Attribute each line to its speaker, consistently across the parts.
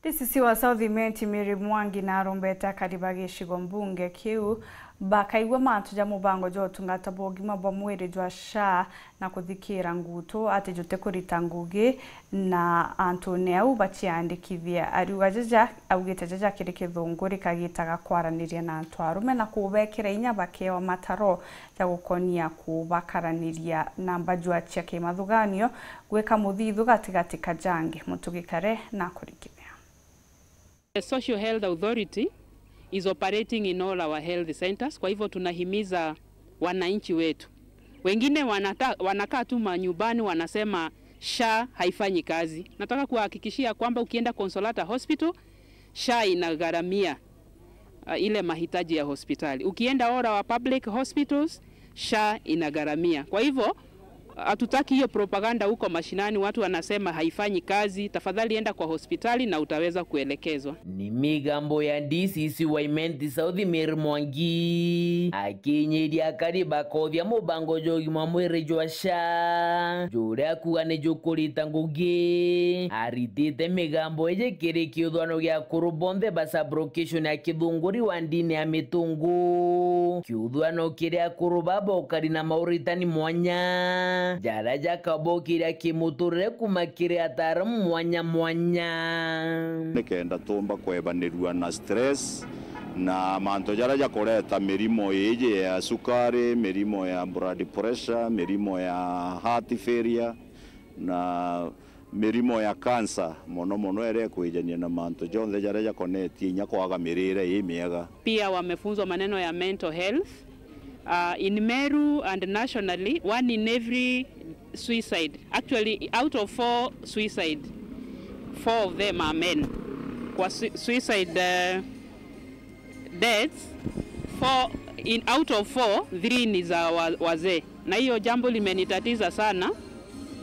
Speaker 1: DCC wa South Imenti Mary Mwangi na arombeta kariba gicigo mbunge kiu bakaigua mantu ja mubango jwa utungata bwa ugima bwa mwiri jwa SHA na kuthikira ngutu ati jute kurita ngugi na antu neau baciandikithia ariuga jaja augite jaja kiri kithunguri kagitaga kwaraniria na antu arume na kubekira inya bakewa mataro ja gukonia kubakaraniria namba jwa cia kimathuganio gwika muthithu gatigati ka jangi mutugikare na kurikithia.
Speaker 2: The Social Health Authority is operating in all our health centers. Kwa hivyo tunahimiza wananchi wetu. Wengine wanakaa tu manyumbani wanasema SHA haifanyi kazi. Nataka kuhakikishia kwamba ukienda Consolata Hospital, SHA inagharamia ile mahitaji ya hospitali. Ukienda all our public hospitals, SHA inagharamia. Kwa hivyo hatutaki hiyo propaganda huko mashinani, watu wanasema haifanyi kazi. Tafadhali enda kwa hospitali na utaweza kuelekezwa.
Speaker 3: Ni migambo ya DCC wa Imenti South Mary Mwangi akinyiria kariba kothia mubango jogima mwiri jwa SHA juria kuga ni jukurita ngugi aritite migambo eje kiri kiuthwano gia kuru bonthe ba sublocation ya Kithunguri wa ndini ya Mitungu kiuthwano kiria kuru babokari na mauritani mwanya jaraja kabokira kimuturire kumakire ataramu mwanya mwanya
Speaker 4: nikenda tumba kwebanirua na stress na manto jaraja kureta mirimo ije ya sukari, mirimo ya blood pressure, mirimo ya heart failure na mirimo ya cancer mono mono ere kwijania na manto jonthe jaraja konetie nya kwaga mirire imiega.
Speaker 2: Pia wamefunzwa maneno ya mental health. In Meru and nationally, 1 in every suicide, actually out of 4 suicide, 4 of them are men. Kwa suicide deaths, 4 in out of 4, 3 ni za wazee. Na hiyo jambo limenitatiza sana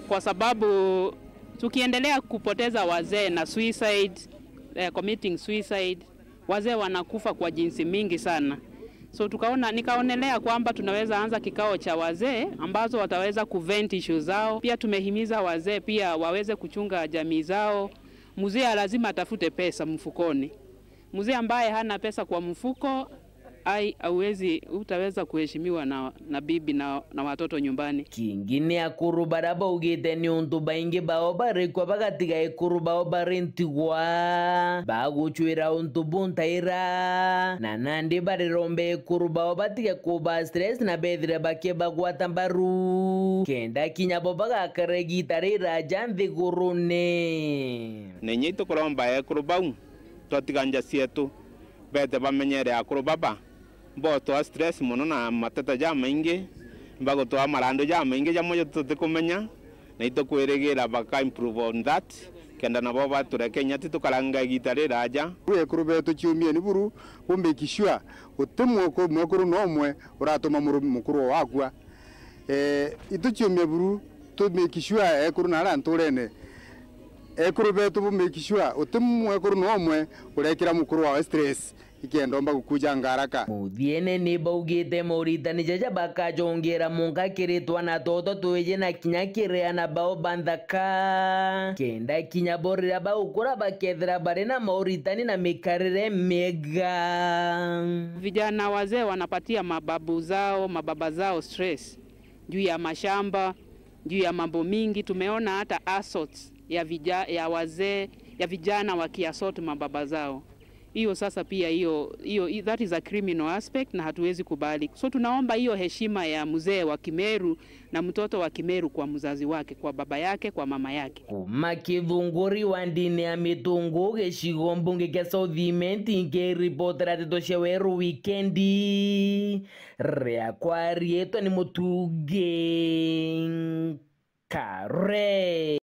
Speaker 2: kwa sababu tukiendelea kupoteza wazee na suicide, committing suicide, wazee wanakufa kwa jinsi mingi sana. So nikaonelea kwamba tunaweza anza kikao cha wazee ambazo wataweza kuvent issue zao. Pia tumehimiza wazee pia waweze kuchunga jamii zao. Mzee lazima atafute pesa mfukoni. Mzee ambaye hana pesa kwa mfuko hauwezi utaweza kuheshimiwa na bibi na watoto nyumbani.
Speaker 3: Kingine akuru baraba ugite ni untu baingi bao barikwa bagatiga ikuru bao barintigwa baguchwira untu buntaira na nandi barirombe ikuru bao batige kuba stress na bethire bakie bagwata mbaru kenda kinya bo bagakaregita rira janthi gurune
Speaker 5: nenye itukuromba ikuru bau twatiganja sietu bete bamenyere akuru baba mboto stress muno na mateta ja maingi mbagotoa marando ja maingi ja moyo tutikumenya na itokwirigira baka improve on that kenda nabo batureke nyati tukaranga igita riraja
Speaker 6: ekuru betu chiumie ni buru bumbikishwa utimwo ko mukuru nomwe uratuma mukuru wakwa ituchiumie buru tumikishwa ekuru na ranturene ekuru betu bumbikishwa utimwo ekuru nomwe urekira mukuru wa stress ikiendomba gukuja ngaraka
Speaker 3: muthiene ni baugite mauritani jaja bakajongera munga kiritwa na toto twije na kinya kiria na bao banthaka kenda kinya borira baukura bakethira bari na mauritani na mikarire mega.
Speaker 2: Vijana wazee wanapatia mababu zao mababa zao stress juu ya mashamba, juu ya mambo mingi. Tumeona hata assaults ya wazee ya vijana wakiassault mababa zao. Hiyo sasa pia hiyo that is a criminal aspect na hatuwezi kubali. So tunaomba hiyo heshima ya mzee wa Kimeru na mtoto wa Kimeru kwa mzazi wake, kwa baba yake, kwa mama yake.
Speaker 3: Kuma Kithunguri wa ndini ya Mitungu gicigo mbunge kia South Imenti ngiripotera ndeto cia Weru Wikendi riakwa rietwa ni Mutungi Kare.